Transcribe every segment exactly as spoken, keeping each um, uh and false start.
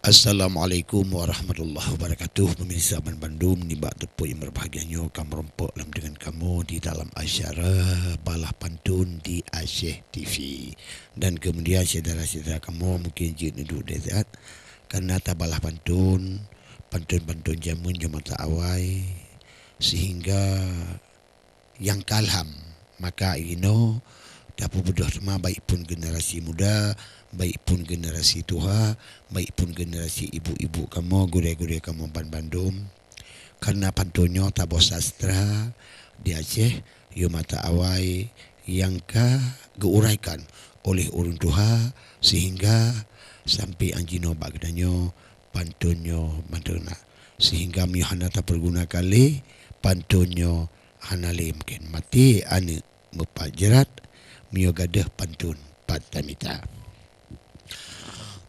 Assalamualaikum warahmatullahi wabarakatuh. Pemirsa ban bandum, nibak teupeu nyang berbahagia nyoe ka meurumpok lom deungon kamoe di dalam acara Balah Pantun di Aceh T V. Dan kemudian syedara-syedara kamoe mungkin jeuet neuduek di siat, karena tabalah pantun, pantun-pantun jameun nyoe mata awai, sehingga nyang ka lham. Maka inoe tapeubeudôh teuma, baik pun generasi muda, baik pun generasi tuha, baik pun generasi ibu-ibu kamoe, gurée-gurée kamoe ban bandum. Karena pantun nyoe taboh sastra di Aceh, yôh mata awai nyang ka geuuraikan oleh ureuëng tuha, sehingga sampai anjinoe bak geutanyoe pantun nyoe mantong na. Sehingga meunyoe hana tapeuguna kali, pantun nyoe hana lé mungken. Maté aneuëk meupat jeurat, meunyoe gadôh pantun pat tamita.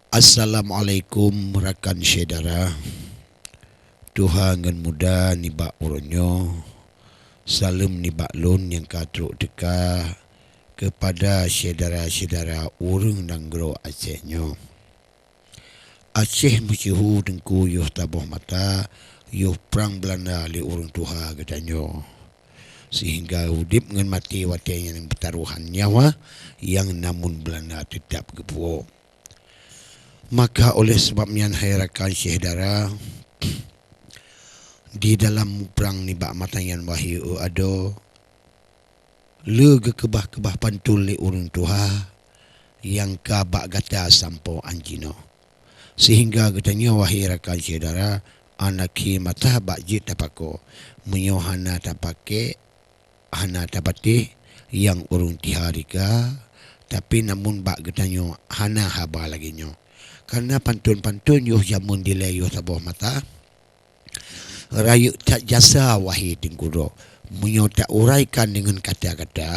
Assalamualaikum rakan syedara, tuha ngon muda nibak uroe nyoe. Saleuem nibak lôn nyang ka trok teuka keupada syedara-syedara ureuëng nanggroe Aceh nyoe. Aceh meusyeuhu teungku, yôh taboh mata, yôh prang Beulanda lé ureuëng tuha geutanyoe, sehingga udeb ngon maté watée nyan beutarohan nyawa, nyang namun Beulanda teutab geupuwoe. Maka oleh sabab nyan, hai rakan syedara, di dalam muprang nibak mata nyan, wahé adoe, le geukeubah-keubah pantun lé ureuëng tuha nyang ka bak gata sampoe anjinoe. Sehingga geutanyoe, wahé rakan syedara, hana khé mata bak jeuet tapakoe. Meunyoe hana tapakék, hana tapatéh nyang ureuëng tiha rika, tapi namun bak geutanyoe hana haba lagée nyoe. Karena pantun-pantun yôh jameun dilée yôh saboh mata, rayeuk that jasa, wahé teungku droe. Meunyoe tauraikan deungon kata-kata,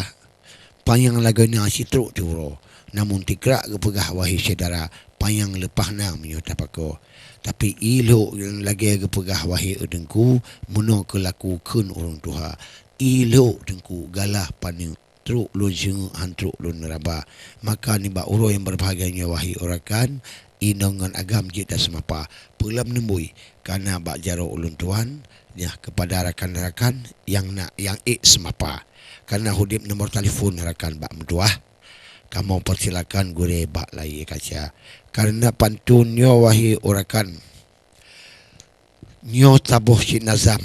panyang lagée na sitrok siuroe, namun tikrak geupeugah, wahé syedara, panyang leupah na meunyoe tapakoe. Tapi ilok lagée geupeugah, wahé teungku, meunoe keu laku kheun ureuëng tuha. Ilok teungku, galah paneuk, trok lôn seungeuek, han trok lôn raba. Maka nibak uroe nyang berbahagia nyoe, wahé rakan, inong ngon agam jeuet taseumapa. Peulam neumbui, kana bak jaroe ulôn tuan, nyan keupada rakan-rakan nyang na, nyang ék seumapa. Kana udeb nomor telepon rakan bak meutuah. Kamoe peusilakan gurée bak layée kaca. Karena pantun nyoe, wahé rakan, nyoe taboh cit nazam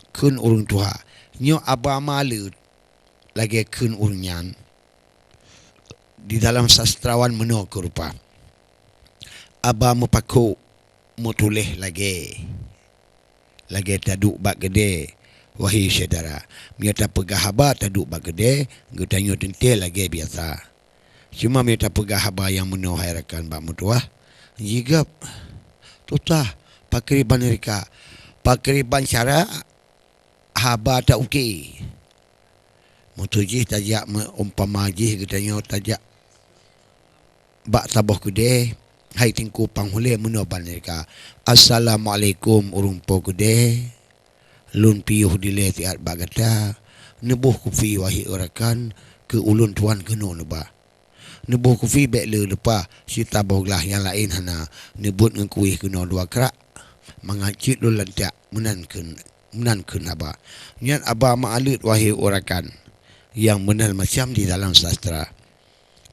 kheun ureuëng tuha. Nyoe aba maleuet lagée kheun ureuëng nyan. Di dalam sastrawan meunoe keu rupa, aba meupakoe meutuléh lagée, lagée taduek bak keudée, wahé syedara. Meunyoe tapeugah haba taduek bak keudée, geutanyoe teuntée lagée biasa. Cuma meunyoe tapeugah haba nyang meunoe, hai rakan bak meutuah, jigab, "Tutah, pakriban rika, pakriban cara haba ta-uke?" Meunyoe jih tajak, meu-, umpama jih geutanyoe tajak bak saboh keudée, hai teungku, pang hulée meunoe ban rika, "Assalamualaikum ureuëng po keudée, lôn piôh dilée siat bak gata, neuboh kupi, wahé rakan, keu ulôn tuan keunoe neuba. Neuboh kupi bék le leupah, sitabôh glah, nyang laén hana, neubeuet ngon kuéh keunoe dua krak, mangat cit lôn lantak," meunan kheun, meunan kheun haba. Nyan aba maleuet, wahé rakan, nyang meunan macam di dalam sastra.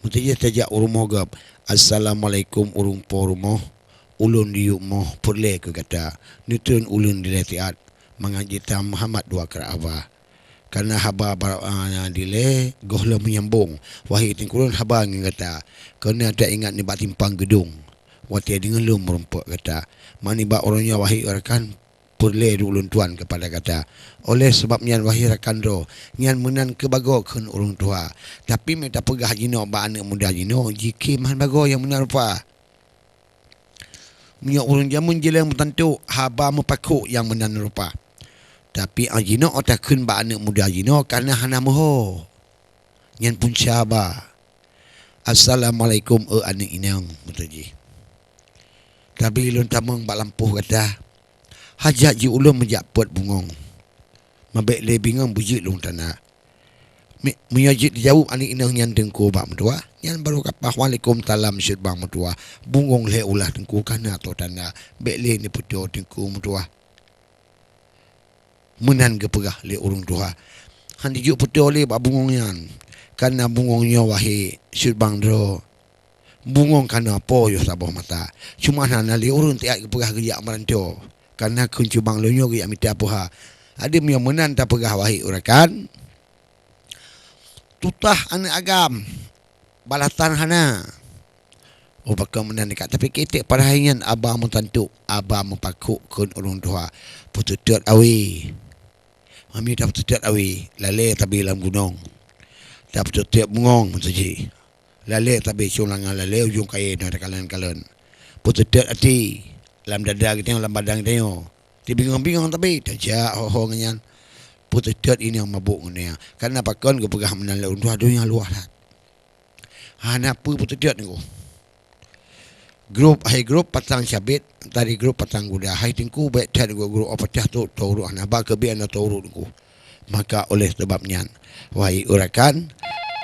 Meunyoe tajak u rumoh gob, "Assalamualaikum ureuëng po rumoh, ulôn diyueb moh peureulée keu gata, neutreun ulôn dilée siat, mangat jitam meuhambat dua krak haba." Karena haba ba-, a, dilée gohlom meunyambong, wahé teungku, lôn haba ngon gata, keuneuk taingat nibak simpang geudong, watée deungon lôn meurumpok gata. Manibak uroe nyoe, wahé rakan, peureulée di ulôn tuan keupada gata. Oleh sabab nyan, wahé rakan droe, nyan meunan keu bagoe kheun ureuëng tuha. Tapi meunyoe tapeugah jinoe bak aneuëk muda jinoe, jikheun han bagoe nyang meunan rupa. Meunyoe ureuëng jameun jilée meutantu, haba meupakoe nyang meunan rupa. Tapi, a, jinoe takheun bak aneuëk muda jinoe, karena hana meuho. Nyan punca haba. "Assalamualaikum, eu aneuëk inong," meutuji. "Tabi lôn tamong bak lampôh gata. Hajat jih ulôn meujak peuet bungöng. Mabék lé bingöng beujeuet lôn tana. Mi-, meunyoe jeuet jijaweueb aneuk inong nyan teungku bak meutuwah, nyan barô ka paih, "Waalaikumsalam," seuet bak meutuwah. Bungong lhée ulah teungku, ka na tô tanda. Bék lé neupeutoe teungku meutuwah. Meunan geupeugah lé ureuëng tuha. Han jijok peutoe lé bak bungong nyan. Ka na bungong nyoe wahé seuet bak droe. Bungong ka na po yoh saboh mata. Cuma hana lé ureuëng tiat geupeugah geujak meuranto. Ka na kheun cubang lôn nyoe geujak mita puha. Adak meunyoe meunan tapeugah wahé rakan, tutah aneuk agam, balasan hana. Oh, pakon meunan dekat, tapi kitek padahai nyan aba meutantuk, aba meupakhok kheun ureuëng tuha. Peuteuteuet awé. Mami tapeuteuet awé, lalée tabi lam gunong. Tapeuteuet bungong meusaji. Lalée tabi cong langa, lalée ujong kayée na takalon-kalon. Peuteuteuet até, lam dada geutanyoe, lam badan geutanyoe. Tibingong-bingong tabi, tajak ho-ho ngon nyan. Peuteuteuet inong mabök ngon nyan. Karena pakon geupeugah meunan lé ureuëng tuha, donya luwah that. Hana peue peuteuteuet niko. Grup, hai grup patang cabit, tadi grup patang guda. Hai teungku, bék that grup-grup, oh, pacah tu, tau urut hana ba keubiet na tau urut niko. Maka oleh sebab nyan, wahai rakan,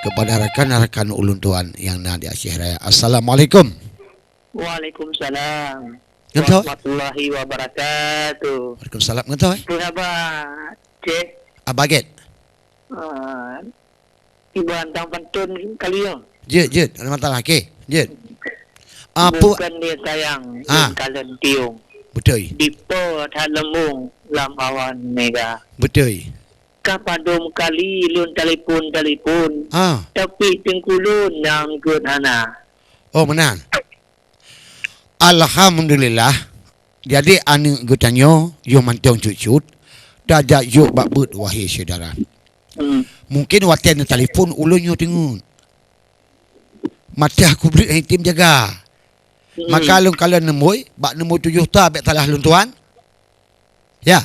kepada rakan-rakan ulôn tuan yang na di Aceh Raya. Assalamualaikum. Waalaikumsalam. Ngon tho? Warahmatullahi wabarakatuh. Waalaikumsalam. Ngon tho, eh? Peue haba, Cek? Abah Get. Ah, Iban tang pantôn kali nyoe. Jeuet, jeuet. Ada masalah. Okey, jeuet. Apa? Bukan dia sayang, Ah. Lôn kalon tiong. Beutôi. Dipo that leumbong lam awan mega. Beutôi. Ka padum kali lôn telepon-telepon. Ah. Tapi teungku lôn nyang angkot hana. Oh, meunan. Alhamdulillah. Jadi, aneuk geutanyoe yoh mantong cut-cut, tajak jok bak beuet, wahé syedara. Hmm. Mungken watée neutelepon ulôn nyoe teungeut. Maté kubleuet hana tem jaga. Hmm. Maka lôn kalon neumoi, bak neumoi tujoh ta bék salah lôn tuan. Ya.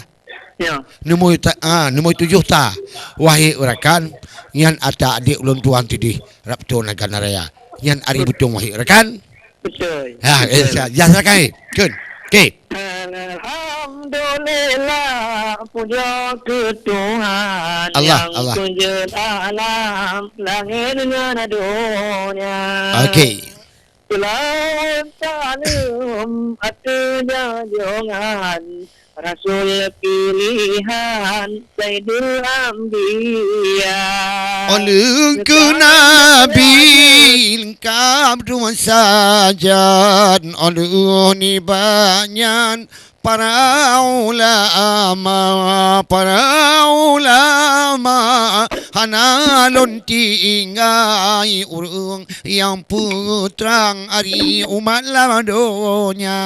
Ya. Neumoi ta-, ah, neumoi tujoh ta. Wahé rakan, nyan ata adék ulôn tuan tidih, rab Tuan Agam Raya. Nyan ari beutong, wahé rakan. Beutôi. Ha, eh, Beutôi. Sa-, ya, silakan, eh. Kheun. Okey. Alhamdulillah, pujoe keu Tuhan Allah, nyang Allah. Peujeuet alam langét ngon donya. Okey. Seulaweuet saleuem ateueh junjungan Rasul pilihan Saidul Anbiya. Ulôn keu Nabi leungkab dua sajan, ulôn nibak nyan para ulama, para ulama hana lôn tinggai, ureuëng nyang peutrang ari umat lam donya.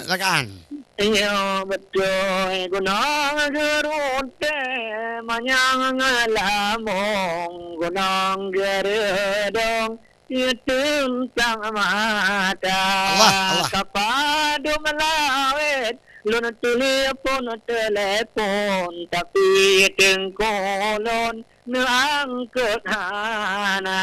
Silakan. Nyoe beutôi gunong geurutée manyang ngeulamong, gunong geureudong teuteuntang mata. Allah, Allah. Ka padum lawét lôn telepon-telepon, tapi teungku lôn neuangkot hana.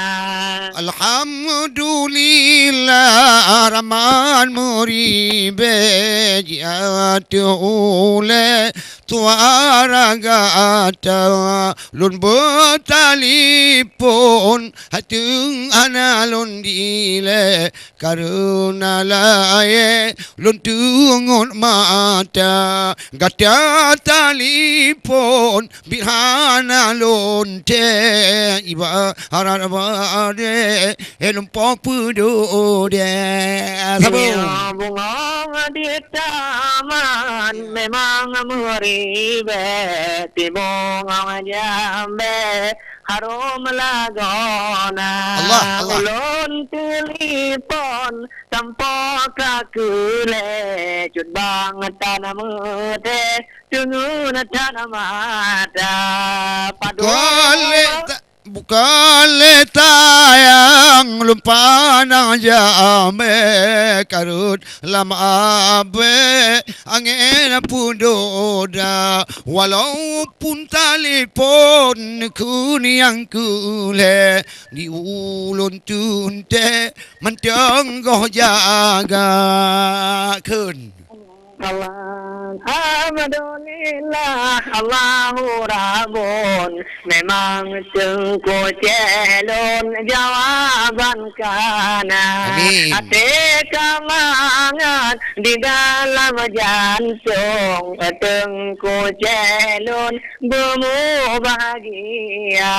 Alhamdulillah, Rahman meuribée jiateueh ulée suara gata. Lôn beutalipon, hana lôn dilée, kareuna layée lôn teungeut mata. Gata talipon, biet hana lôn tée, ibarat badée, eh, lôn po peuduek dée. Saboh. Nyoe bungong di taman, memang meuribée, si bungong jambée, harôm lagoena. Allah, Allah. Ulôn telepon, sampoe ka keu lhée, cut bang tan meuteutée, teungeut that mata. Padum. Kon lé ta-, kon lé sayang, lôn pandang jambée, ka rhot lam abée, angén peudoda. Walaupun talipon keu nyang keu lhée, di ulôn teuntée mantong goh jaga. Kheun. Alhamdulillah, Allahu Rabbun, memang Teungku Ceh lôn jawaban ka na. Amin. Até ka mangat di dalam jantung, Teungku Ceh lôn beumubahagia.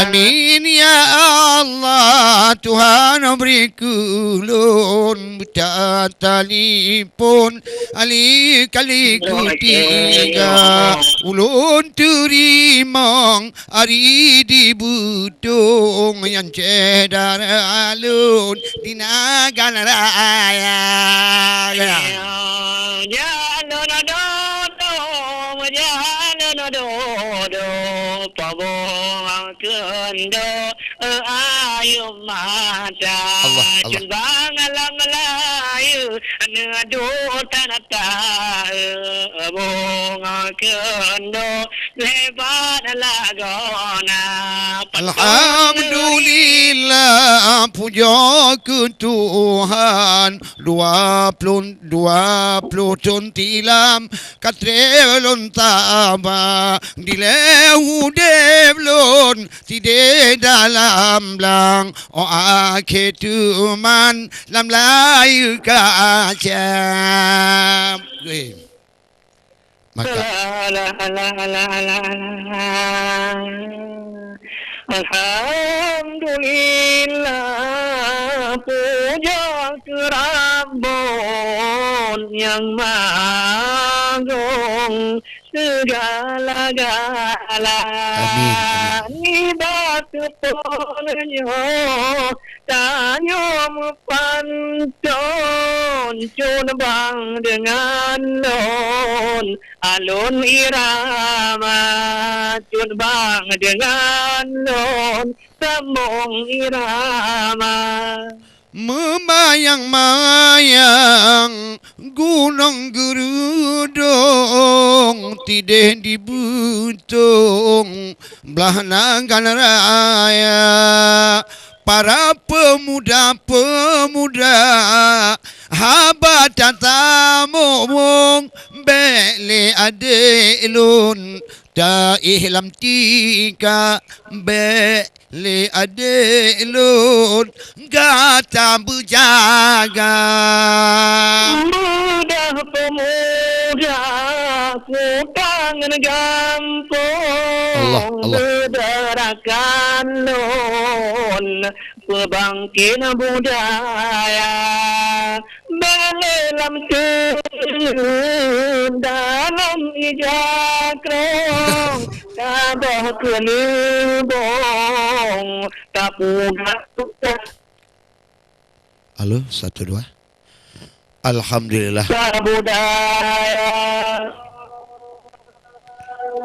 Amin ya Allah, Tuhan bri keu lôn beuta talipon ali kali kutiga. Ulôn teurimong ari di beutong nyang cedar alun di Nagan Raya. Jalon dodo, jalon dodo, pabong keundo, eh, ayum mata. Allah, Allah. Cun bang alam Melayu, neuduek tanah ta, eh, bong keundo, lebat lagoe na. Alhamdulillah, pujoe keu Tuhan. Dua ploh, dua ploh thon tilam ka trép lôn saba, dilèe udép lôn sidéh dalam blang, 'oh akhé teuman lam layeue kacam. Weh. Maka alah, alah, alah, alah, alah. Alhamdulillah, pujoe keu Rabbon nyang magong segala-gala. Amin, amin. Nibak teupon nyoe tanyoe meupanton, cun bang deungon lôn alun irama, cun bang deungon lôn sambong irama. Meumayang-mayang gunong geurudong, tideh di beutong blah Nagan Raya. Para peumuda-peumuda haba tatamong, bèk lé adék lôn taéh lam tika, bèk lé adék lôn gata beujaga. Mudah peumuda kutangan gampông, Allah, Allah. Beudarakan lôn peubangkét budaya. Bèk lé lam teungeut dalam ija krông, taboh keuneubông, tapudak-pudak. Halo, satu, dua. Alhamdulillah. Budaya.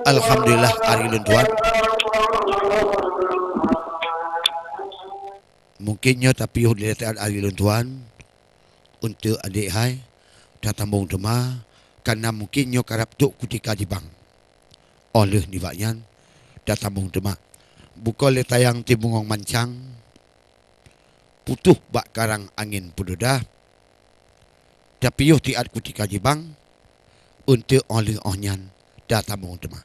Alhamdulillah, ari lôn tuan. Mungkin nyoe tapiôh lé taát ari lôn tuan, untuk adék hai, tatambong teuma, kareuna mungkin nyoe karab trok kutika jibang. Óh lheueh nibak nyan, tatambong teuma. Bukon lé tayang teubungong mancang, putôh bak karang angén peudodah, tapiôh taát kutika jibang, untuk óh lheueh óh nyan, tatambong teuma.